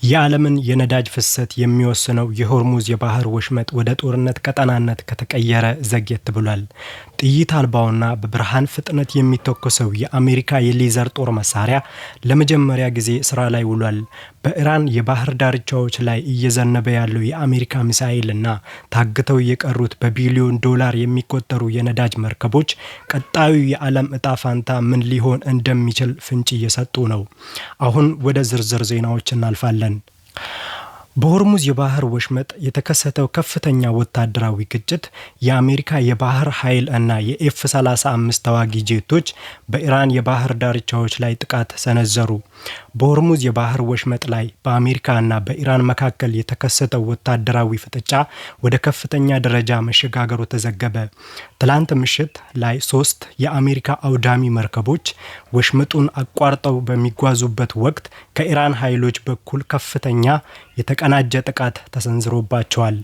የዓለምን የነዳጅ ፍሰት የሚወስነው የሆርሙዝ የባህር ወሽመጥ ወደ ጦርነት ቀጠናነት ከተቀየረ ዘግየት ብሏል። ጥይት አልባውና በብርሃን ፍጥነት የሚተኮሰው የአሜሪካ የሌዘር ጦር መሳሪያ ለመጀመሪያ ጊዜ ስራ ላይ ውሏል። በኢራን የባህር ዳርቻዎች ላይ እየዘነበ ያለው የአሜሪካ ሚሳኤልና ታግተው የቀሩት በቢሊዮን ዶላር የሚቆጠሩ የነዳጅ መርከቦች ቀጣዩ የዓለም እጣ ፋንታ ምን ሊሆን እንደሚችል ፍንጭ እየሰጡ ነው። አሁን ወደ ዝርዝር ዜናዎች እናልፋለን። በሆርሙዝ የባህር ወሽመጥ የተከሰተው ከፍተኛ ወታደራዊ ግጭት የአሜሪካ የባህር ኃይል እና የኤፍ 35 ተዋጊ ጄቶች በኢራን የባህር ዳርቻዎች ላይ ጥቃት ሰነዘሩ። በሆርሙዝ የባህር ወሽመጥ ላይ በአሜሪካ እና በኢራን መካከል የተከሰተው ወታደራዊ ፍጥጫ ወደ ከፍተኛ ደረጃ መሸጋገሩ ተዘገበ። ትላንት ምሽት ላይ ሶስት የአሜሪካ አውዳሚ መርከቦች ወሽመጡን አቋርጠው በሚጓዙበት ወቅት ከኢራን ኃይሎች በኩል ከፍተኛ የተቀናጀ ጥቃት ተሰንዝሮባቸዋል።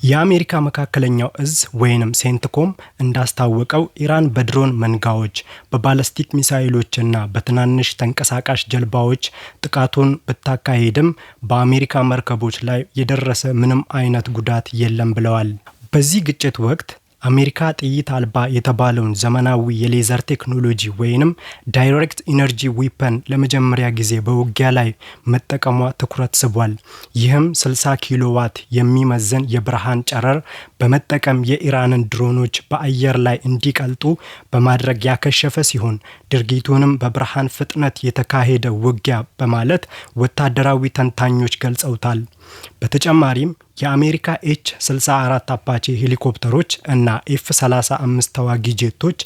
የአሜሪካ መካከለኛው እዝ ወይንም ሴንትኮም እንዳስታወቀው ኢራን በድሮን መንጋዎች፣ በባለስቲክ ሚሳይሎችና በትናንሽ ተንቀሳቃሽ ጀልባዎች ጥቃቱን ብታካሄድም በአሜሪካ መርከቦች ላይ የደረሰ ምንም አይነት ጉዳት የለም ብለዋል። በዚህ ግጭት ወቅት አሜሪካ ጥይት አልባ የተባለውን ዘመናዊ የሌዘር ቴክኖሎጂ ወይንም directed energy weapon ለመጀመሪያ ጊዜ በውጊያ ላይ መጠቀሟ ትኩረት ስቧል። ይህም 60 ኪሎ ዋት የሚመዝን የብርሃን ጨረር በመጠቀም የኢራንን ድሮኖች በአየር ላይ እንዲቀልጡ በማድረግ ያከሸፈ ሲሆን፣ ድርጊቱንም በብርሃን ፍጥነት የተካሄደ ውጊያ በማለት ወታደራዊ ተንታኞች ገልጸውታል። በተጨማሪም የአሜሪካ ኤች 64 አፓቼ ሄሊኮፕተሮች እና ኤፍ 35 ተዋጊ ጄቶች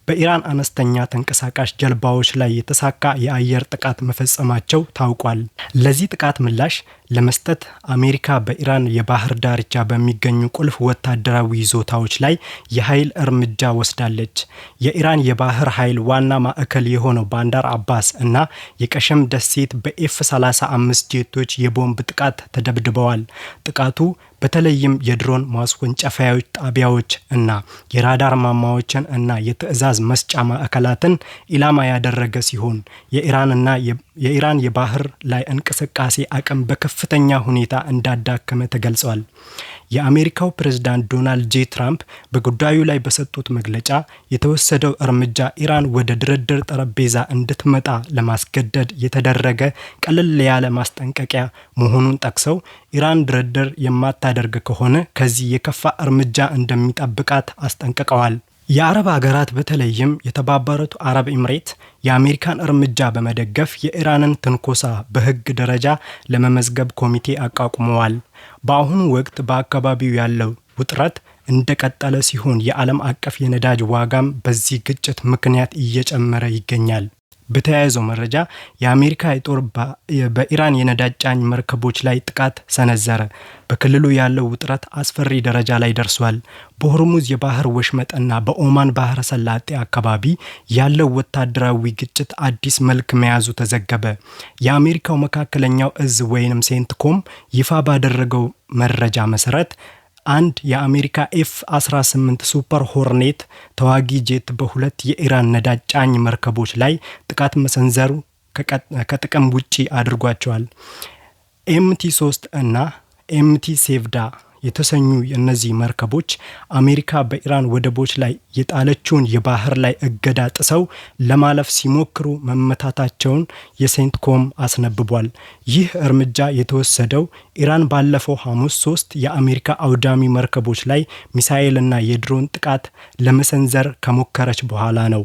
በኢራን አነስተኛ ተንቀሳቃሽ ጀልባዎች ላይ የተሳካ የአየር ጥቃት መፈጸማቸው ታውቋል። ለዚህ ጥቃት ምላሽ ለመስጠት አሜሪካ በኢራን የባህር ዳርቻ በሚገኙ ቁልፍ ወታደራዊ ይዞታዎች ላይ የኃይል እርምጃ ወስዳለች። የኢራን የባህር ኃይል ዋና ማዕከል የሆነው ባንዳር አባስ እና የቀሸም ደሴት በኤፍ 35 ጄቶች የቦምብ ጥቃት ተደብድበዋል። ጥቃቱ በተለይም የድሮን ማስወንጨፊያዎች ጣቢያዎች እና የራዳር ማማዎችን እና የትዕዛዝ መስጫ ማዕከላትን ኢላማ ያደረገ ሲሆን፣ የኢራንና የኢራን የባህር ላይ እንቅስቃሴ አቅም በከፍተኛ ሁኔታ እንዳዳከመ ተገልጿል። የአሜሪካው ፕሬዝዳንት ዶናልድ ጄ ትራምፕ በጉዳዩ ላይ በሰጡት መግለጫ የተወሰደው እርምጃ ኢራን ወደ ድርድር ጠረጴዛ እንድትመጣ ለማስገደድ የተደረገ ቀለል ያለ ማስጠንቀቂያ መሆኑን ጠቅሰው፣ ኢራን ድርድር የማታደርግ ከሆነ ከዚህ የከፋ እርምጃ እንደሚጠብቃት አስጠንቅቀዋል። የአረብ ሀገራት በተለይም የተባበሩት አረብ ኤምሬት የአሜሪካን እርምጃ በመደገፍ የኢራንን ትንኮሳ በሕግ ደረጃ ለመመዝገብ ኮሚቴ አቋቁመዋል። በአሁኑ ወቅት በአካባቢው ያለው ውጥረት እንደቀጠለ ሲሆን፣ የዓለም አቀፍ የነዳጅ ዋጋም በዚህ ግጭት ምክንያት እየጨመረ ይገኛል። በተያያዘው መረጃ የአሜሪካ የጦር በኢራን የነዳጅ ጫኝ መርከቦች ላይ ጥቃት ሰነዘረ። በክልሉ ያለው ውጥረት አስፈሪ ደረጃ ላይ ደርሷል። በሆርሙዝ የባህር ወሽመጥና በኦማን ባህረ ሰላጤ አካባቢ ያለው ወታደራዊ ግጭት አዲስ መልክ መያዙ ተዘገበ። የአሜሪካው መካከለኛው እዝ ወይንም ሴንትኮም ይፋ ባደረገው መረጃ መሰረት አንድ የአሜሪካ ኤፍ 18 ሱፐር ሆርኔት ተዋጊ ጄት በሁለት የኢራን ነዳጅ ጫኝ መርከቦች ላይ ጥቃት መሰንዘሩ ከጥቅም ውጪ አድርጓቸዋል። ኤምቲ 3 እና ኤምቲ ሴቭዳ የተሰኙ እነዚህ መርከቦች አሜሪካ በኢራን ወደቦች ላይ የጣለችውን የባህር ላይ እገዳ ጥሰው ለማለፍ ሲሞክሩ መመታታቸውን የሴንትኮም አስነብቧል። ይህ እርምጃ የተወሰደው ኢራን ባለፈው ሐሙስ ሶስት የአሜሪካ አውዳሚ መርከቦች ላይ ሚሳኤልና የድሮን ጥቃት ለመሰንዘር ከሞከረች በኋላ ነው።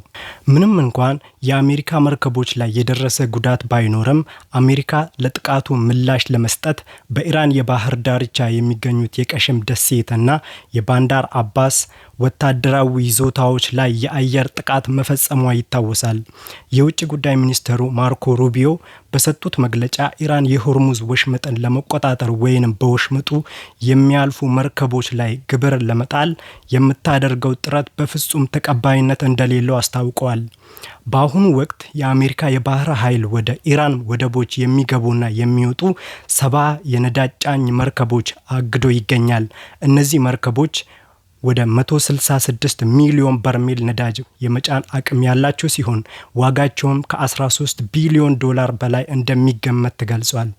ምንም እንኳን የአሜሪካ መርከቦች ላይ የደረሰ ጉዳት ባይኖርም፣ አሜሪካ ለጥቃቱ ምላሽ ለመስጠት በኢራን የባህር ዳርቻ የሚገኙት የቀሽም ደሴትና የባንዳር አባስ ወታደራዊ ይዞታዎች ላይ የአየር ጥቃት መፈጸሟ ይታወሳል። የውጭ ጉዳይ ሚኒስትሩ ማርኮ ሩቢዮ በሰጡት መግለጫ ኢራን የሆርሙዝ ወሽመጥን ለመቆጣጠር ወይንም በወሽመጡ የሚያልፉ መርከቦች ላይ ግብር ለመጣል የምታደርገው ጥረት በፍጹም ተቀባይነት እንደሌለው አስታውቀዋል። በአሁኑ ወቅት የአሜሪካ የባህር ኃይል ወደ ኢራን ወደቦች የሚገቡና የሚወጡ 70 የነዳጅ ጫኝ መርከቦች አግዶ ይገኛል። እነዚህ መርከቦች ወደ 166 ሚሊዮን በርሜል ነዳጅ የመጫን አቅም ያላቸው ሲሆን፣ ዋጋቸውም ከ13 ቢሊዮን ዶላር በላይ እንደሚገመት ተገልጿል።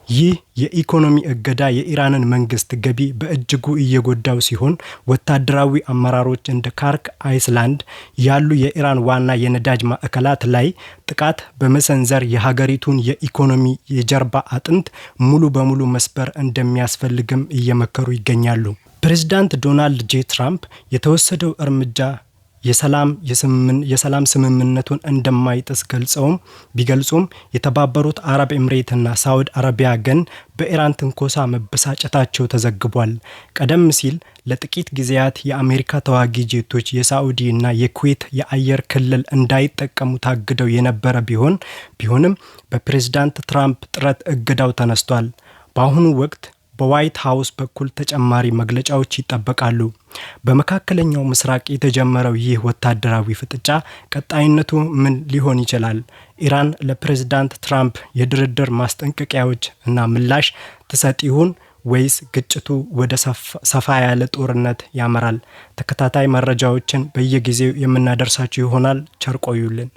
ይህ የኢኮኖሚ እገዳ የኢራንን መንግስት ገቢ በእጅጉ እየጎዳው ሲሆን፣ ወታደራዊ አመራሮች እንደ ካርክ አይስላንድ ያሉ የኢራን ዋና የነዳጅ ማዕከላት ላይ ጥቃት በመሰንዘር የሀገሪቱን የኢኮኖሚ የጀርባ አጥንት ሙሉ በሙሉ መስበር እንደሚያስፈልግም እየመከሩ ይገኛሉ። ፕሬዚዳንት ዶናልድ ጄ ትራምፕ የተወሰደው እርምጃ የሰላም ስምምነቱን እንደማይጥስ ገልጸውም ቢገልጹም፣ የተባበሩት አረብ ኤምሬትና ሳውዲ አረቢያ ግን በኢራን ትንኮሳ መበሳጨታቸው ተዘግቧል። ቀደም ሲል ለጥቂት ጊዜያት የአሜሪካ ተዋጊ ጄቶች የሳዑዲ እና የኩዌት የአየር ክልል እንዳይጠቀሙ ታግደው የነበረ ቢሆንም በፕሬዝዳንት ትራምፕ ጥረት እገዳው ተነስቷል። በአሁኑ ወቅት በዋይት ሀውስ በኩል ተጨማሪ መግለጫዎች ይጠበቃሉ። በመካከለኛው ምስራቅ የተጀመረው ይህ ወታደራዊ ፍጥጫ ቀጣይነቱ ምን ሊሆን ይችላል? ኢራን ለፕሬዝዳንት ትራምፕ የድርድር ማስጠንቀቂያዎች እና ምላሽ ትሰጥ ይሆን ወይስ ግጭቱ ወደ ሰፋ ያለ ጦርነት ያመራል? ተከታታይ መረጃዎችን በየጊዜው የምናደርሳችሁ ይሆናል። ቸር ቆዩልን።